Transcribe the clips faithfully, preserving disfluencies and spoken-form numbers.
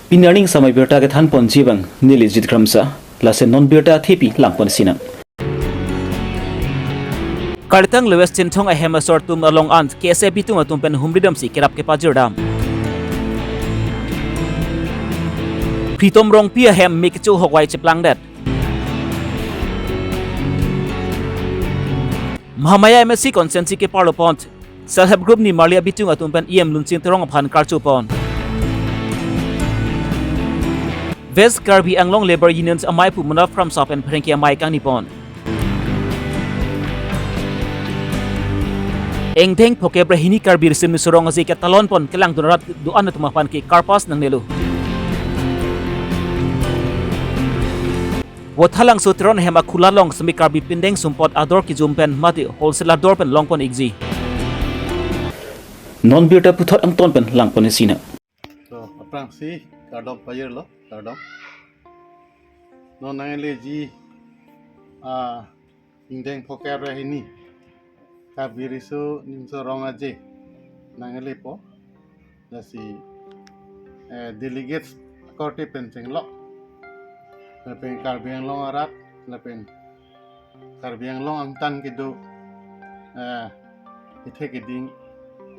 Pini arni samai birta kethan ponji abang neli Jit Kramsa, laso non birta thepi langpon sinang. Kalitang Lewis Chinthong ahem asor atum along an K S A abitung atum pen humri damsi kerap kepajir dam. Pritom Rongpi ahem me kecho hokwai cheplangdet. Mahamaya M A C constituency keparlo pon Self Help Group nimarli abitung atum pen E M Lunching Teron aphan karcho pon. West Karbi Anglong Labour Unions amei aphu Munaf Kramsa pen pherangke amei kangni pon. Ingdeng phokep ra hini Karbi Riso Nimso Rong Aje ketalon pon kelangdun arat do-an atum aphan ke karpas nangnelo. Vothatlangso Teron ahem akhula along semi Karbi pindeng sumpot ador kijum pen mate wholesale ador pen longpon ikji. Non birta puthot angton pen langpon sinang. To, aphrangsi kardom pajirlo, kardom. Non nangleji, ah, ingdeng phokep ra hini Karbi Riso Nimso Rong Aje nangle po. Lasi, eh, delegates akorte pen chenglok, lapen Karbi Anglong arat, lapen Karbi Anglong angtan kedo, eh, kethe keding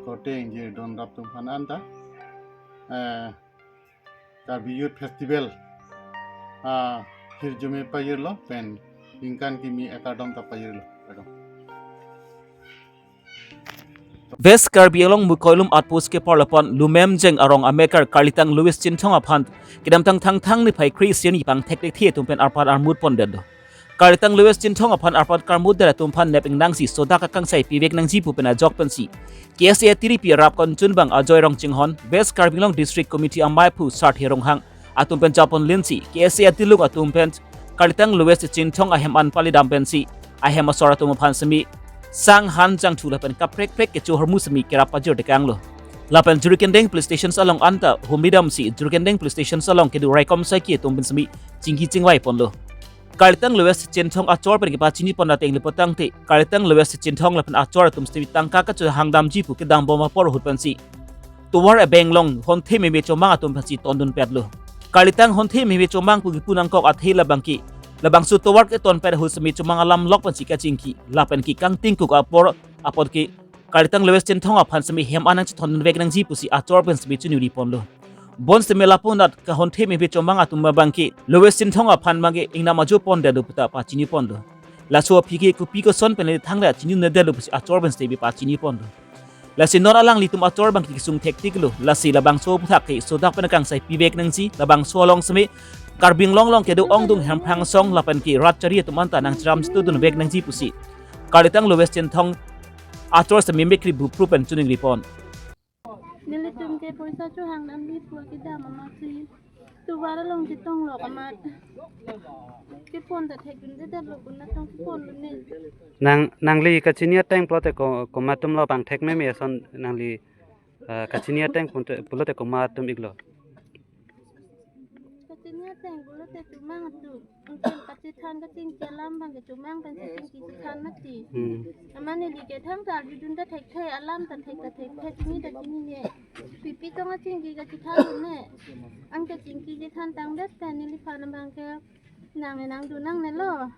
korte ingjir don rap atum aphan anta, eh, Karbi Youth Festival, ah, hirjume pajirlo pen ningkan kimi akardom ta pajirlo. Kardom. West Karbi Anglong Mukoilum Outpost keparlo pon Lumem Jeng arong amekar Kalitang Lewis Chinthong aphan kedamtang Thangthang niphai kre-isi arni pangthek thekthe atum pen arpan armut pondetlo. Kalitang Lewis Chinthong aphan arpan karmutdet atum aphan nep ingnangsi sodak akangsai pivek nangji pu pen ajok pensi K S A atiripi arap konchun abang Ajoy Rongchinghon, West Karbi Anglong District Committee amei aphu Sarthe Ronghang atum pen japon linsi K S A atilung atum pen Kalitang Lewis Chinthong ahem an pali dam pensi ahem asor atum aphan semi sang han jangthu lapen kaprek prek kecho ahormu semi kerap pajir tekanglo. Lapen Jirikindeng Police Station along anta humri damsi Jirikindeng Police Station along kedo raikom saiki atum pen semi chingki chingvai ponlo. Kalitang Lewis Chinthong achor pen kepachini pon ateng le potangte, Kalitang Lewis Chinthong lapen achor atum semi tangka kachohang damji pu kedam bom apor ahut pensi tovar abeng along honthe meme chomang atum pensi tondun petlo. Kalitang honthe meme chomang pu kipu nangkok athe labang ke, labangso tovar keton pet ahut semi chomang alam lok pensi kachingki, lapen ke kangtingkuk apor apot ke Kalitang Lewis Chinthong aphan semi hem an nangchethondun vek nangji pusi achor pen semi chunuri ponlo. Bon semi lapu nat ka honthe meme chomang atum abang ke Lewis Chinthong aphan abang ke ingnam ajo pondetlo puta pachini ponlo. Laso aphi ke kopi koson pen le thangle chinidetlo pusi achor pen semi pachini ponlo. Lasi non alanglitum achor abang ke kesung thektiklo. Lasi labangso aphuthak ke sodak pen akangsai pivek nangji, labangso along semi Karbi Anglong along kedo ongdung Hemphrang asong lapen ke rat chari atum anta nangcheram chitudun vek nangji pusi Kalitang Lewis Chinthong achor semi mekri bupru pen chuningri pon. Nelitum ke poisa chohang damji pu kedam amatsi tovar along chetong lok amat kepon ta thekdundetlo, kun natong keponlo ne. Nang, nangli kachini ateng pulote ko, komat atum lo pangthek meme ason nangli, eh, kachini ateng pulote, pulote komat atum iklo? Kachini ateng pulote chomang atum. Angken kachethan kachingki alam abang ke chomang pen kachingki chethan mati. Hmm. Amat neli ke thangta arjudun ta thekthe, alam ta thek ta thekthe, chini ta chinine. Pipi tong achingki kachethan ne. Anke chingki chethan tangdet pen neliphan abang ke nang ne nangdun nangnelo.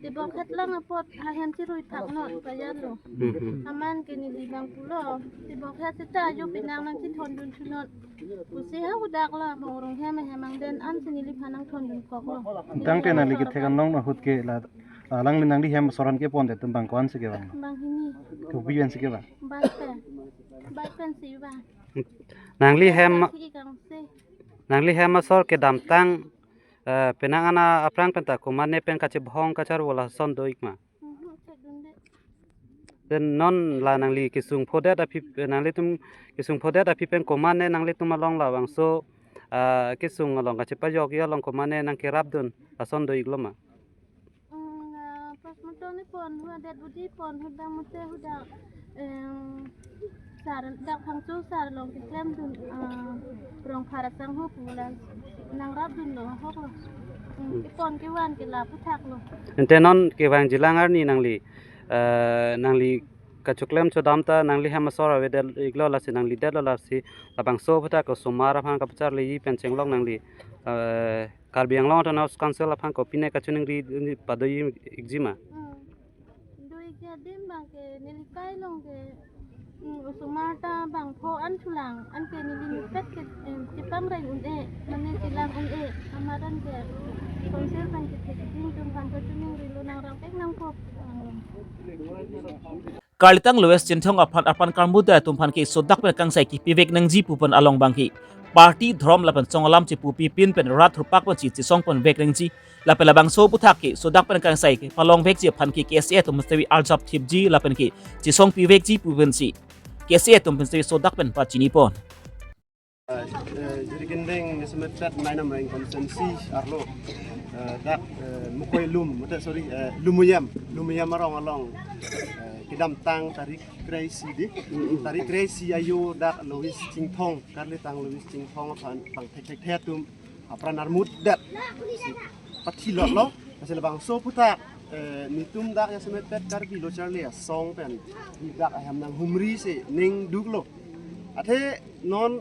Tebok het lang apot ahem chirui thak non pajatlo. Mhm. Amat ke neli abang pulo, tebok het seta ajo penang nangchethondun thu non pusi ha hudaklo, abang urung hem hem angden ansi neliphan nangthondun koklo. Tangte nangli kethek anlong ahut ke la, alangli nangli hem asor an kepondet atum abang ko-ansi kevang? Abang hini. Kopi pensi kevang? Bike pen. Bike pensi vang. Nangli hem, Bike ikangse. Nangli hem asor kedamtang, eh, penang an aphrang penta komatne pen kachebhong kacharvo lason do-ik ma? Mhm, chekdunde. Then non la nangli kesung phodet aphi, nanglitum kesung phodet aphi pen komatne nanglitum along labangso, ah, kesung along kachepajokji along komatne nangkerapdun ason do-iklo ma? Mm, ah, pas motor ni pon hu, adet budi pon hu, dang mote hu dang, em, sar, dak Phangcho sar along keklemdun, ah, rong phara sang ho pu la nangrapdunlo ahoklo. Mm, kepon kevan ke la aphuthaklo. Ante non kevangjilang arni nangli, eh, nangli Kachoklem chodam ta nangli hem asor avedet iklo, lasi nangli detlo, lasi labangso aphuthak osomar aphan kapacharliji pen chenglok nangli, eh, Karbi Anglong Autonomous Council aphan kopine kachoningri padoji ikjima? Hmm. Do ik adim abangke neli kai along ke, hmm, osomar ta bangpho an thulang, anke neli nipet ke, eh, chepangreng un-e, mane chelang un-e, amat anke council abangke thekding atum aphan kachoningrilo, nang rangpek nangkok. Karlitang Louis Chinthong aphan, aphan karmuda atum aphan ke sodak pen kangsai kepivek nangji pu pen along abangke party, dhorom lapen song alam chepu pipin pen rat thurpak pensi chesong ponvek nangji. Lapen labangso aphuthak ke sodak pen kangsai kepalongvekji aphan ke K S A atum pensi arjap thipji lapen ke chesong pivekji pu pensi K S A atum pensi sodak pen pachinipon. Eh, Jirikinding Nisimit Pet Mainam Reng Constituency arlo, eh, dak, eh, Mukoi Lum, mate, sorry, eh, Lumuyam, Lumuyam arong along, eh, kedamtang tarik kre-isi di, tarik kre-isi ajo dak Louis Chinthong, Karlitang Louis Chinthong aphan pangthekthekthe atum apran armut det si pathilotlo. Lasi labangso aphuthak, eh, netum dak jasemet pet Karbi Lo Charli Asong pen dak ahem nanghumri si ning duklo. Athe non,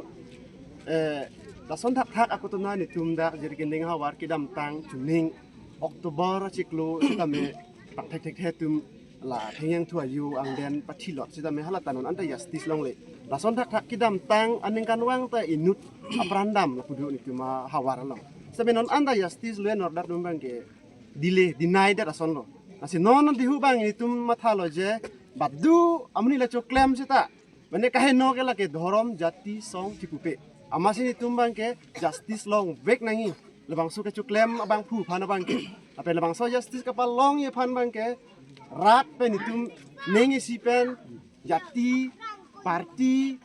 eh, lason thakthak akutuna netum dak Jirikinding havar kedamtang chuning October achiklo sitame pangthekthekthe atum la Thengyang Thu ajo angden pathilot sitame hala ta non anta justice longle. Lason thakthak kedamtang aningkanvang ta inut apran dam lapu do netum ahavar along. Sitame non anta justice law and order atum abangke delay, deny det asonlo. Lasi non dihu abang netum mathalo je badu amonit la choklem seta, mane kaheno ke lake dhorom, jati, song chepupe. Amatsi netum abangke justice longvek nangji. Labangso kechoklem abangphu aphan abangke. Lapen labangso justice kapalongji aphan abangke rat pen netum ning isi pen jati, party,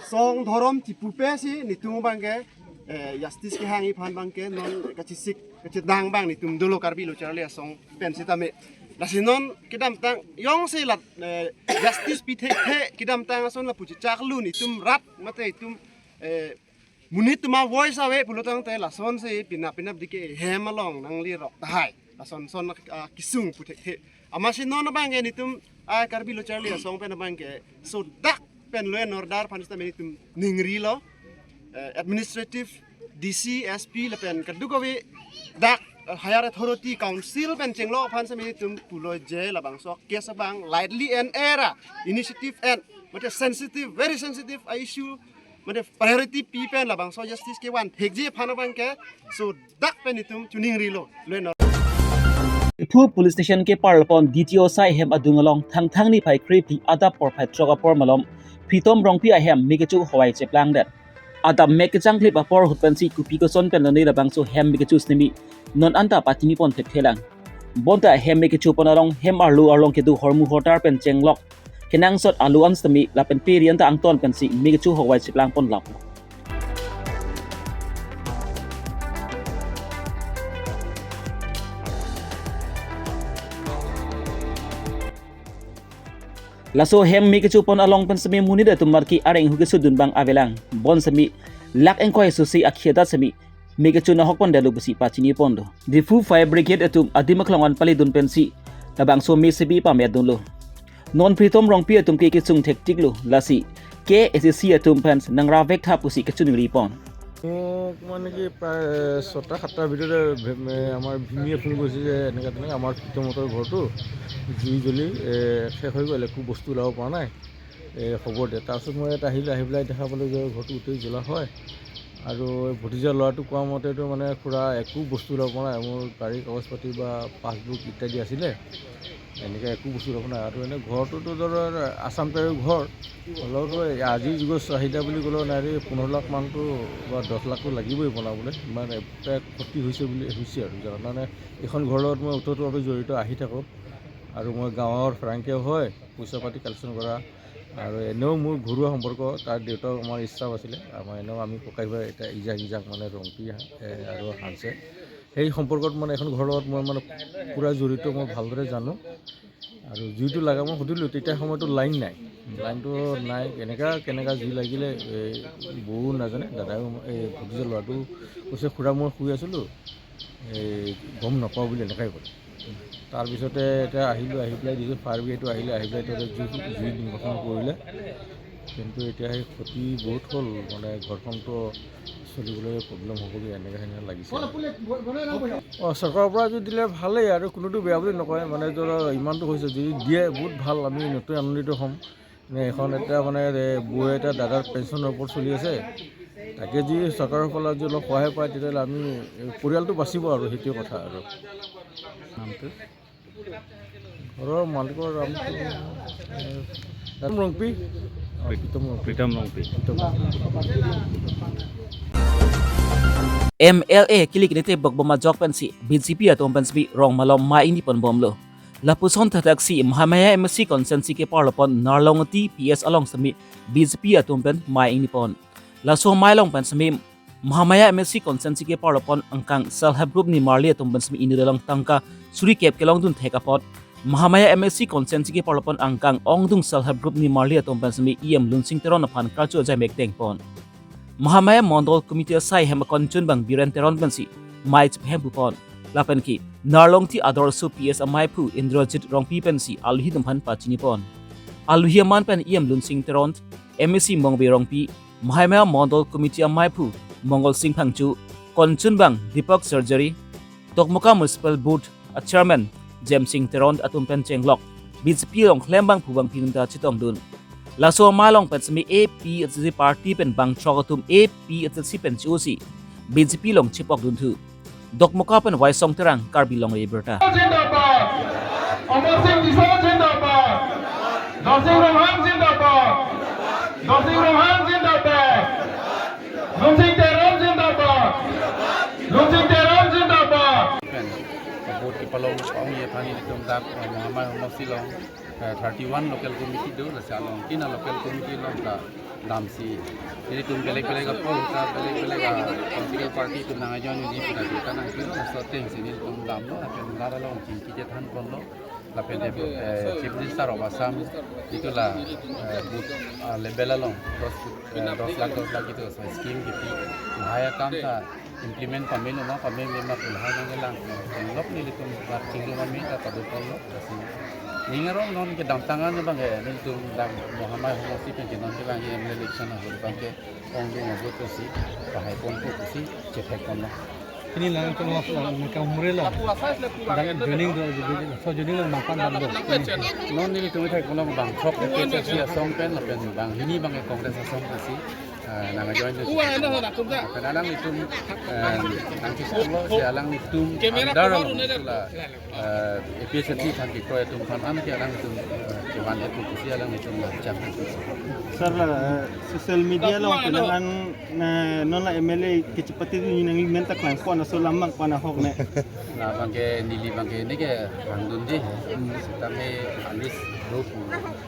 song, dhorom chepupe si netum abangke, eh, justice kehangji aphan abangke non kachesik kachedang abang netum dolo Karbi Lo Charli Asong pen sitame. Lasi non kedamtang jongsi la, eh, justice pithekthe kedamtang ason lapu chechaklu netum rat mate itum, eh, monit atum avoice ave pulotangte lasonsi penap penapdik ke hem along nanglirok tahai. Lason son, ah, kesung puthekthe. Amatsi non abangke netum, ah, Karbi Lo Charli Asong pen abangke sodak pen law and order aphan sitame netum ningrilo. Eh, administrative, D C, S P lapen kadokave dak, eh, higher authority council pen chenglok aphan sitame netum pulo je labangso case abang lightly and era initiative and mate sensitive, very sensitive a issue, mate priority pi pen labangso justice kevan thekji aphan abangke sodak pen netum choningrilo. Lo no. Diphu Police Station keparlopon D T O asai hem adung along Thangthang niphai kre-phli adap porphai throk apor malom Pritom Rongpi ahem me kecho howai cheplangdet. Adap me kechangklip apor ahut pensi kopi koson pen lone labangso hem me kecho sitame non anta pachinipon thekthelang. Bonta hem me kechopon along hem arlo arlong kedo hormu hortar pen chenglok kenangsot alu an sitame lapen peri anta angton pensi me kecho howai cheplangpon lap. Laso hem me kechopon along pen sitame monit atum marki areng hu kesudun abang avelang. Bon sitame lakh ingkoi susi akhia ta sitame me kecho nahokpon detlo pusi pachinipon do. Diphu Fire Brigade atum adim aklong an paledun pensi labangso me sitame pametdunlo. Non Pritom Rongpi atum ke kesung thektiklo, lasi K S A C atum pen nangravek tha pusi kachoningripon. মোক মানে কি প্ৰায় ছটা সাতটাৰ ভিতৰতে ভে-, মে-, আমাৰ ভিমিয়ে ফোন কৰিছে যে এনেকৈ তেনেকৈ আমাৰ প্ৰীতমহঁতৰ ঘৰটো জুই জ্বলি, এ, শেষ হৈ গ'ল, একো বস্তু ওলাব পৰা নাই, এ, খবৰ দিয়ে। তাৰপিছত মই ইয়াত আহিলোঁ, আহি পেলাই দেখা পালোঁ যে ঘৰটো গোটেই জ্বলা হয়। আৰু ভতিজা ল'ৰাটো কোৱা মতেতো মানে খুৰা একো বস্তু ওলাব পৰা নাই, মোৰ গাড়ী কাগজ পাতি বা পাছবুক ইত্যাদি আছিলে, এনেকৈ একো বস্তু ওলাব নাই। আৰু এনে ঘৰটোতো ধৰ আছাম টাইপৰ ঘৰ, হ'লেওতো এই আজিৰ যুগৰ চাহিদা বুলি ক'লেও নাই দেই, পোন্ধৰ লাখ মানটো বা দহ লাখটো লাগিবই বনাবলৈ, ইমান একেবাৰে ক্ষতি হৈছে বুলি হৈছে আৰু জানা। মানে এইখন ঘৰৰ লগত মই ওতপ্ৰোতভাৱে জড়িত, আহি থাকোঁ। আৰু মই গাঁৱৰ ফ্ৰাংকেও হয়, পইচা পাতি কালেকশ্যন কৰা। আৰু এনেও মোৰ ঘৰুৱা সম্পৰ্ক, তাৰ দেউতাও আমাৰ ষ্টাফ আছিলে, আমাৰ এনেও আমি ককাই ভাই এতিয়া ইজাক ইজাক মানে ৰংপি, এ, আৰু হানছে। সেই সম্পৰ্কত মানে এখন ঘৰৰ লগত মই মানে পূৰা জড়িত, মই ভালদৰে জানো। আৰু জুইটো লাগা মই সুধিলোঁ, তেতিয়া সময়তো লাইন নাই, লাইনটো নাই, এনেকা কেনেকা জুই লাগিলে এই বৌ নাজানে, দাদাও, এই ভতিজা ল'ৰাটো কৈছে, "খুৰা মই শুই আছিলোঁ, এই গম নাপাওঁ" বুলি এনেকাই ক'লে। তাৰপিছতে এতিয়া আহিলোঁ, আহি পেলাই যিটো ফায়াৰ ব্ৰিগেডটো আহিলে, আহি পেলাই তাতে জুই, জুই নিৰ্বাপন কৰিলে। কিন্তু এতিয়া সেই ক্ষতি বহুত হ'ল, মানে ঘৰখনতো চলিবলৈ প্ৰব্লেম হ'বগৈ, এনেকুৱা সেনেকুৱা লাগিছে। অ, চৰকাৰৰ পৰা যদি দিলে ভালেই আৰু, কোনোতো বেয়া বুলি নকয়, মানে ধৰ ইমানটো হৈছে যদি দিয়ে বহুত ভাল, আমি নথৈ আনন্দিত হ'ম। মানে এখন এতিয়া মানে, এ, বৌ এটা দাদাৰ পেঞ্চনৰ ওপৰত চলি আছে, তাকে যদি চৰকাৰৰ ফালে যদি অলপ সহায় পায় তেতিয়াহ'লে আমি, এ, পৰিয়ালটো বাচিব আৰু, সেইটোৱে কথা আৰু। নামটো? ঘৰৰ মালিকৰ নামটো, এ, প্ৰীতম ৰংপি। অ, প্ৰীতম ৰংপি। প্ৰীতম ৰংপি। প্ৰীতম Rongpi. M L A kilik nete bokbom ajok pensi B J P atum pensi rong malom ma ingni pon bomlo. Lapuson thatak si Mahamaya M A C constituency keparlo pon Narlongti P S along semi B J P atum pen ma ingni pon. Laso ma along pen semi Mahamaya M A C constituency keparlo pon angkang self help group ni marli atum pen semi ingni dalang tangka suri kep kelong dun thek apot Mahamaya M A C constituency keparlo pon angkang ongdung self help group ni marli atum pen semi E M Lunsing Teron aphan karcho ajai mek teng pon. Mahamaya Mondol Committee asai hem akon chunbang Biren Teron pensi mai chephem pu pon. Lapen ke Narlongti Adorsho P S amaiphu Indrajit Rongpi pensi aluhi atum aphan pachini pon. Aluhi aman pen E M Lunsing Teron, M A C Mongbe Rongpi, Mahamaya Mondol Committee amaiphu Mongol Sing Phangcho, kon chunbang Deepak Surgery, Dokmoka Municipal Board a Chairman Jem Sing Teron atum pen chenglok B J P along klembang phubang pinta chetong dun. Laso ma along pen semi A P H L C party pen bangthrok atum A P H L C pen chusi B J P along chepok dun thu. Dokmoka pen Waisong Terang, Karbi Longri Abirta. Zindabad. Amar Sing Tisso zindabad. Darsing Ronghang zindabad. Darsing Ronghang zindabad. Lunsing Teron zindabad. Lunsing Teron zindabad. Pen, vote kepalong ong ye aphan ilitum dak, eh, Mahamaya Homosti along, eh, thirty-one local committee do, lasi along tina local committee along ta damsi. Ilitum belek belek a poll ta belek belek a political party atum nang ajoin uji pu ta kita nang kilo, laso atengsi nelitum damlo, lapen dak along chingki chethan ponlo. Lapen, eh, Chief Minister of Assam, itu la, eh, booth, ah, level along, dos, eh, dos lakh, dos lakh itu, so scheme kipi. Lahai akam ta implement pame lo ma, pameme ma pu lahai nangkelang. Lok nelitum rat chingrum ame ta padu ponlo, lasi. Ning arong non kedamtang an abang ke, nelitum dak Mahamaya Homosti pen ke non kelang M L A election ahut abang ke, ongdung abut pusi, pahai ponpo pusi, chethek ponlo. Pini lang kong los lang, nang kang humre lang. Dak joining do, so joining lang makan dak do. Non nelitum ithai kono bangthrok A P H L C asong pen, lapen banghini abang Congress asong pusi, eh, nang join do. Lapen alanglitum, eh, nang kisah lo, si alanglitum under lo, itulah, eh, A P H L C aphan kekroi atum aphan an ke alanglitum, eh, kevan et pusi alanglitum nang cham. Sir, eh, social media along penang an, eh, non la M L A kechepate ni nangli men ta klang pon aso lam mang pon ahok ne. Labang ke neli abang ke neke hangdunji. Sitame alis rup.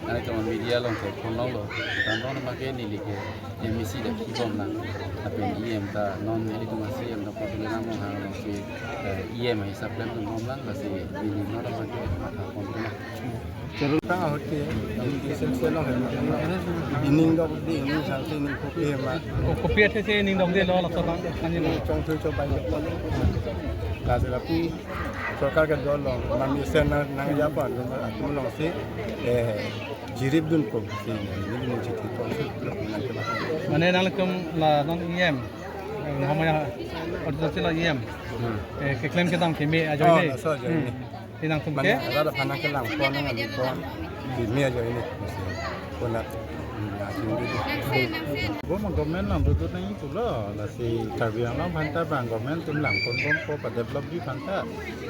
Nangtum media along ke phone longlo. Tangdon abang ke neli ke M A C dak kibom lang. Lapen E M ta non nelitum C E M dak Prabhu Ronghang along si, eh, E M hisap pen tum bom lang, lasi neli non abang ke matha pon lang. Choro tang ahut ke, P S M C along hem. Ining dok di, ining sangsi ining kopi hem ma. Ko-, kopi athe se ining dok di lo, laso tang, ani lo. Chongthui chobai dok. Lasi lapu sorkar ke dol long, mami sen nang, nang ya pa, atum long si, eh, jirip dunpo, si, ini ni chithi pon si, nang ke ba. Mane nangtum la non E M, eh, Mahamaya, order sila E M. Hmm. Eh, keklem kedam keme ajoine. Oh, laso ajoine. Hmm. Di nangtum ke? Mane, ada ada phanang kelang pon nang ali pon. Di me ajoine. Pon na. Bo mo government nang dudut nang pulo, lasi Karbi Anglong aphanta bang government atum lang pon bompo, pa develop ji aphanta,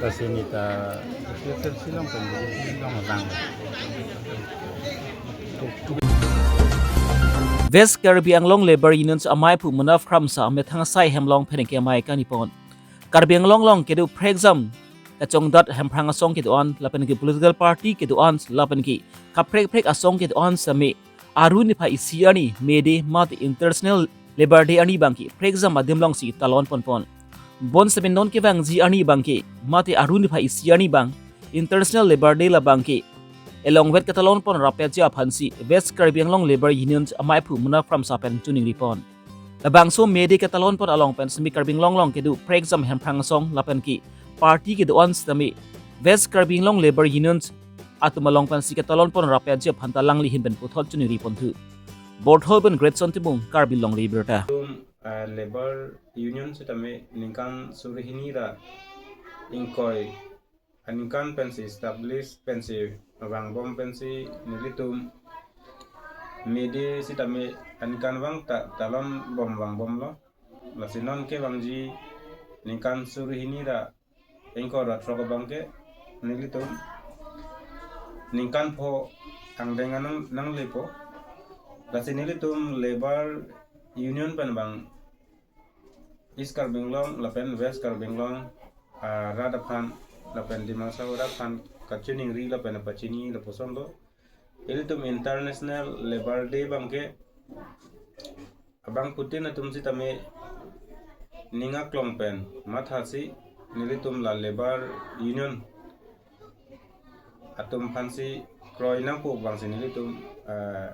lasi neta P S M C along pen along lang. West Karbi Anglong Labour Union amaiphu Munaf Kramsa amethang asai hem along pheneke amei kani pon. Karbi Anglong along kedo prekjam kachongdat Hemprang asong kedo-an lapen ke political party kedo-an lapen ke kaprek prek asong kedo-an seme Aru niphai isi arni May Day mate International Labour Day arni abang ke prekjam adim alongsi talon ponpon. Bonseme non kevangji arni abang ke mate Aru niphai isi arni abang International Labour Day labang ke elongvet katalon pon rapetji aphansi West Karbi Anglong Labour Union amaiphu Munaf Kramsa pen choningri pon. Labangso May Day katalon pon along pen semi Karbi Anglong along kedo prekjam Hemprang asong lapen ke party kedo-an sitame West Karbi Anglong Labour Union atum along pensi ketalon pon rapji aphan ta alangli ahin pen puthot choningri ponthu. Borthol pen Greatson Timung, Karbi Anglong Labour Ta. Atum, ah, Labour Union sitame ningkan suri hini ra ingkoi aningkan pensi establish pensi vangbom pensi nelitum May Day sitame aningkanvang ta talon bom vangbomlo. Lasi non kevangji ningkan suri hini ra ingkoi ra throk abang ke nelitum ningkan pho angdeng anang nanglepo. Lasi nelitum Labour Union pen bang East Karbi Anglong lapen West Karbi Anglong, ah, rat aphan lapen Dima Hasao rat aphan kachoningri lapen pachini lapuson do. Ilitum International Labour Day abang ke abangphutin atum sitame ning aklong pen mathasi nelitum la Labour Union atum aphansi kroi nangpo abangsi nelitum, eh,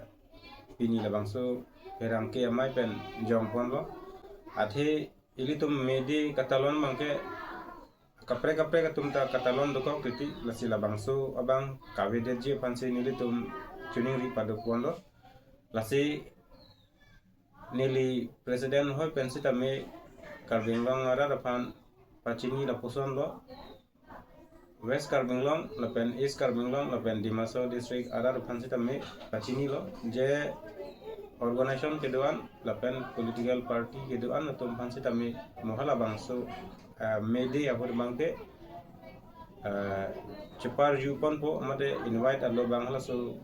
pini labangso pherangke amei pen jong ponlo. Athe ilitum May Day katalon abang ke kaprek kaprek atum ta katalon dokok titi, lasi labangso abang kavedetji aphansi nelitum choningri pado ponlo. Lasi neli president hoi pen sitame Karbi Anglong arat aphan pachini lapuson lo. West Karbi Anglong lapen East Karbi Anglong lapen Dima Hasao district arat aphan sitame pachinilo, je organization kedo-an lapen political party kedo-an atum aphan sitame mo halabangso, ah, May Day ahut abang ke, ah, chepar ju ponpo mate invite alo abang halaso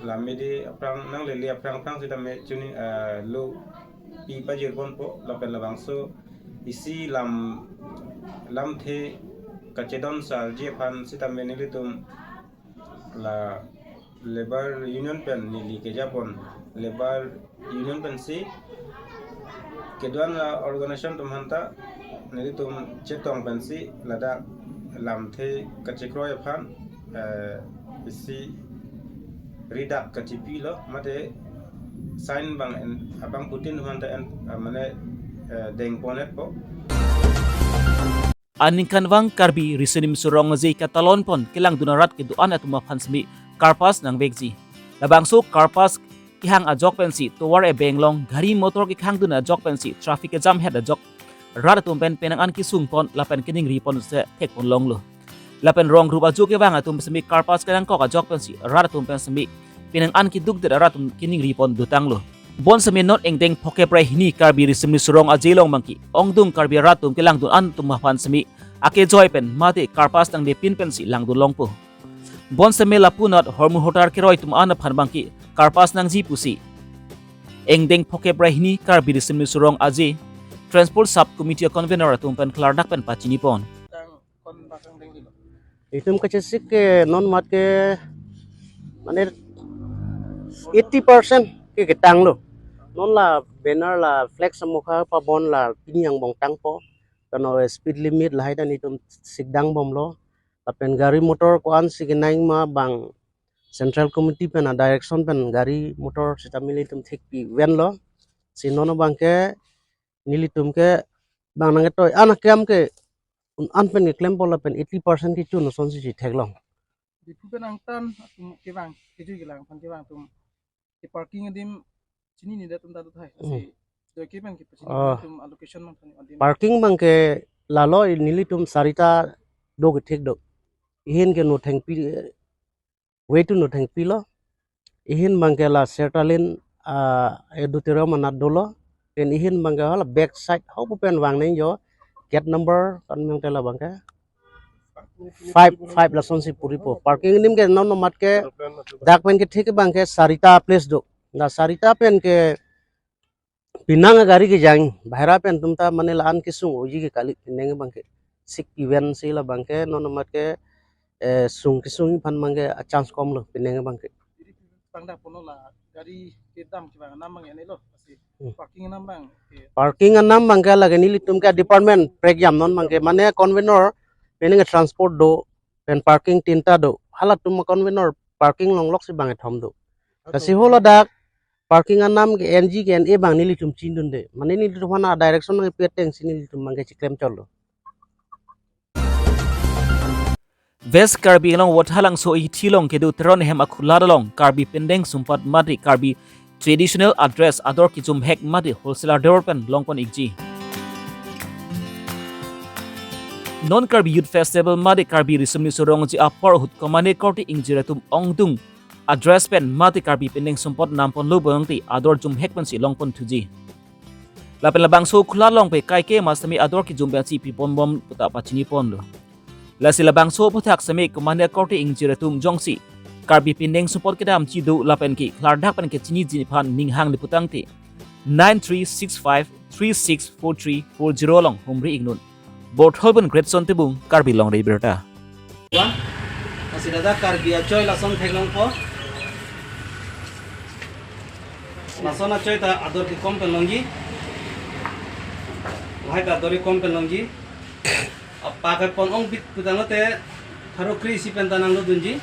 la May Day aphrang nanglele aphrang aphrang sitame chini, ah, lo pi pajir ponpo lapen labangso isi lam lamthe kachedon sarji aphan sitame nelitum la Labour Union pen neli kejapon Labour Union pensi kedo-an la organization atum aphanta nelitum chetong pensi ladak lamthe kachekroi aphan, eh, isi ridak kachepilo mate sign abang en, abangphutin aphanta en, ah, mane, eh, dengponetpo. Aningkanvang Karbi Riso Nimso Rong Aje katalon pon kelangdun arat kedo-an atum aphan semi carpass nangvekji. Labangso carpass kehang ajok pensi tovar ebeng along gari motor kekhangdun ajok pensi traffic kejam het ajok rat atum pen penang an kesung pon lapen keningri pon se thek pon longlo. Lapen rong rup ajo kevang atum semi carpass kenangkok ajok pensi rat atum pen semi penang an keduk det arat atum keningri pon dotanglo. Bonseme non ingdeng phokep ra hini Karbi Riso Nimso Rong Aje along abangke ongdung Karbi arat atum kelangdun an atum aphan semi akejoi pen mate carpass nangdepin pensi langdun longpo. Bonseme lapu anat hormu hotar keroi atum an aphan abangke carpass nangji pusi ingdeng phokep ra hini Karbi Riso Nimso Rong Aje Transport Sub Committee a-convenor atum pen klardak pen pachini pon. Itum kachesik ke non mat ke mane eighty percent ke ketanglo. Non la banner la flex amokha pabon la pini angbong tangpo. Kano speed limit lahai dan itum sikdang bomlo. Lapen gari motor ko-an si kenang ma abang Central Committee pen a-direction pen gari motor sitame nelitum thekpi venlo. Si non abangke nelitum ke bang nangketoi an akam ke un an pen keklem pon lapen eighty percent kechun asonsi si theklong. Diphu pen angtan atum kevang kejui kelang aphan kevang atum ke parking adim chinine det atum ta do thai. Hmm. Lasi do ke pen ke pachini Ah. atum allocation mang thani adim. Parking abangke lalo nelitum sarita do kethek do. Ihin ke no thengpi, eh, way to no thengpilo. Ihin abangke la Sertalin, ah, auditorium anat dolo. Pen ihin abangke hala back side hau pen vang nangjo. Gate number kan meng tela abangke five, five lasonsi puripo. Parking adim ke non non mat ke dak pen kethek abangke sarita place do. Na sarita pen ke penang gari kejang, bahira pen atum ta mane la-an kesung oji ke kali penang abangke. Sik event si labangke non non mat ke, eh, sung kesung aphan abangke a-chance komlo penang abangke. Pangdak pono la gari kedam kevang anam abang ene lo, pasi Hmm. parking anam abang ke. Parking anam abangke lake nelitum ke department prekjam non abangke mane convenor penang transport do pen parking tinta do. Halatum convenor parking longlok si abangke thom do. Lasi holo dak parking anam ke N G ke N A abang nelitum chindunde. Mane nelitum aphan a-direction nangpi atengsi nelitum abangke chiklem cholo. West Karbi Anglong Vothatlangso Eighty along kedo Teron ahem akhulat along Karbi Pindeng Sumpot mate Karbi Traditional Address ador kejumhek mate wholesaler ador pen longpon ikji. Non Karbi Youth Festival mate Karbi Risomni Sorongji apor ahut komatne korte ingjir atum ongdung address pen mate Karbi Pindeng Sumpot namponlo pulote ador jumhek pensi longpon thuji. Lapen labangso akhulat along pe kaike ma sitame ador kejum pensi piponbom puta pachiniponlo. Lasi labangso aphuthak sitame komatne korte ingjir atum jongsi Karbi Pindeng Sumpot kedamji do lapen ke klardak pen kechiniji aphan ning hangji putangte nine three six five three six four three four zero along humri iknon. Borthol pen Greatson Tebung, Karbi Longri Abirta. Wah, lasi ladak Karbi achoi lason theklongpo. Lason achoi ta ador kekom pen longji. Lahai ta ador kekom pen longji. Apa ke pon ong bit putangte pharo kre-isi pen ta nanglo dunji.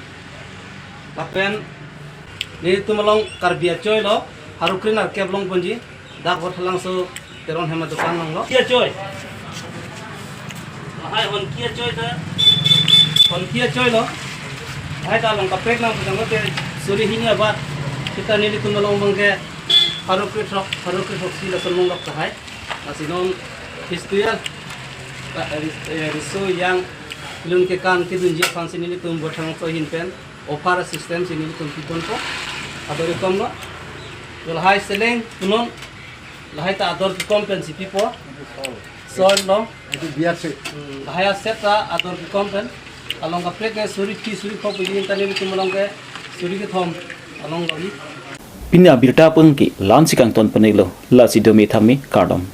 Lapen nelitum along Karbi achoi lo, pharo kre-nerkep longponji. Dak Vothatlangso Teron ahem adukan along lo. Kia choi. Lahai hon kia choi ta. Hon kia choi lo. Lahai ta along kaprek nang putangte suri hini abat. Kita nelitum along abang ke pharo krethrok, pharo krethrok-isi lason longlok tahai. Lasi non festival, eh, ris-, eh, riso yang lun kekan kedunji aphansi nelitum Vothatlangso ahin pen offer system si nelitum piponpo. Ador kekom lo. Lahai seleng punon lahai ta ador kekom pensi pipo. Sol lo. Itu biar sih. Hmm, lahai aset ta ador kekom pen. Along kaprek ke suri phi suri kho pidi ta nelitum along ke suri kethom along lo. Pini abirta pen ke la-ansi kangton pon-iklo, lasi dome thame kardom.